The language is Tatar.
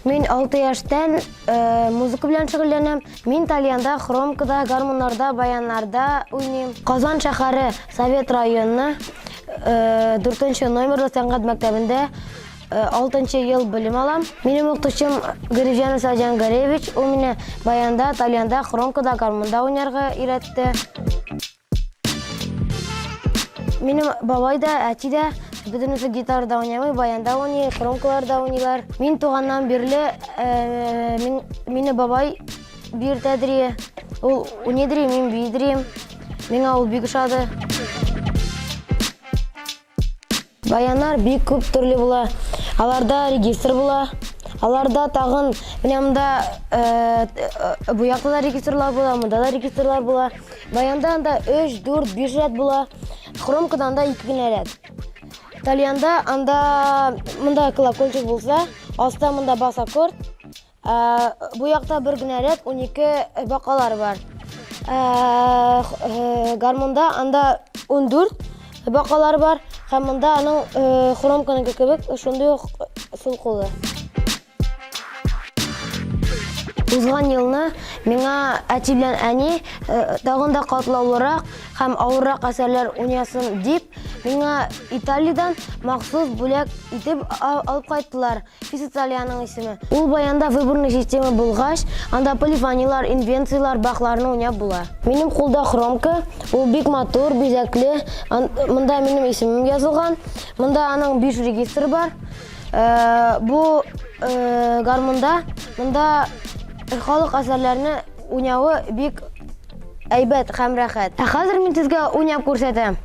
Мин 6 яшьтән музыка белән шөгыльләнәм. Мин тальянда, хромкада, гармуннарда, баяннарда уйныйм. Казан шәһәре Совет районы 4 номерлы сәнгать мәктәбендә 6 ел белем алам. Минем укытучым Гарифҗанов Саҗан Гаревич, ул мине баянда, тальянда, хромкада, гармунда уйнарга өйрәтте. Минем бабай да, әти дә бөтенесе гитарада уйнамый, баянда уйный, хромкаларда уйныйлар. Мин туганнан бирле мин, мине бабай биертәдер. Ул уйныйдыр, мин биедерим. Миңа ул бик ошады. Баяннар бик күп төрле була. Аларда регистр була. Аларда тагын менә монда бу якта да регистрлар була, монда да регистрлар була. Баянда анда 3, 4, 5 рәт була. Хромкада анда 2 генә рәт. Тальянда анда монда колокольчик булса, аста монда бас аккорд. Бу якта бер генә рәт 12 бакалар бар. Гармунда анда 14 бакалар бар һәм монда аның хромканыкы кебек шундый ук сул кулы. Узган елны миңа әти белән әни тагын да катлаулырак һәм авыррак әсәрләр уйнасын дип, миңа Италиядән махсус бүләк итеп алып кайттылар. Физиталиянең исеме. Ул баянда выборный система булгач, анда полифониялар, инвенциялар, бахларны уйнап була. Минем кулда хромка, ул бик матур, бизәкле. Монда минем исемем язылган. Монда аның 5 регистры бар. Бу гармунда монда халык әсәрләрне уйнавы бик әйбәт һәм рәхәт. Ә хәзер мин сезгә уйнап күрсәтәм.